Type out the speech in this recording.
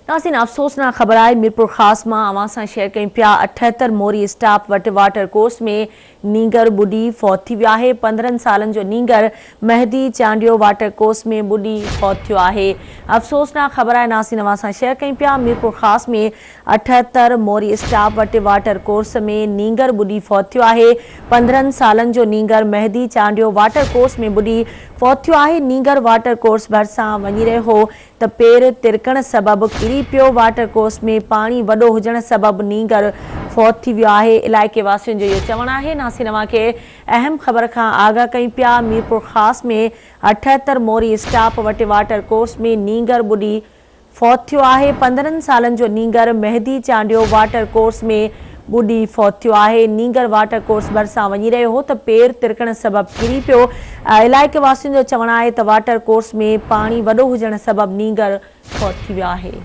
ناظرين افسوسناڪ خبر آهي ميرپورخاص مان اوهان سان شيئر ڪيون پيا 78 موري اسٽاپ وٽ واٽر ڪورس ۾ نينگر ٻڏي فوت ٿي ويو آهي 15 سالن جو نينگر مهدي چانڊيو واٽر ڪورس ۾ ٻڏي فوت ٿيو آهي افسوسناڪ خبر آهي ناظرين اوهان سان شيئر ڪيون پيا ميرپورخاص ۾ 78 موري اسٽاپ وٽ واٽر ڪورس ۾ نينگر ٻڏي فوت ٿيو آهي 15 سالن جو نينگر مهدي چانڊيو واٽر ڪورس ۾ ٻڏي فوت ٿيو آهي نينگر واٽر ڪورس ڀرسان وڃي رهيو هو ته پير ترڪڻ سبب ڪري پيو، واٽر ڪورس ۾ پاڻي وڏو هجڻ سبب نينگر فوت ٿي ويو آهي، علائقي واسين جو اهو چوڻ آهي، ناصر اوهان کي اهم خبر کان آگاهه ڪيون پيا، ميرپورخاص ۾ 78 موري اسٽاپ وٽ واٽر ڪورس ۾ نينگر ٻڏي فوت ٿيو آهي، 15 سالن جو نينگر مهدي چانڊيو واٽر ڪورس ۾ ٻڏي فوت ٿيو آهي، نينگر واٽر ڪورس ڀرسان وڃي رهيو هو ته پير ترڪڻ سبب ڪري پيو، علائقي واسين جو چوڻ آهي ته واٽر ڪورس ۾ پاڻي وڏو هجڻ سبب نينگر فوت ٿي ويو آهي.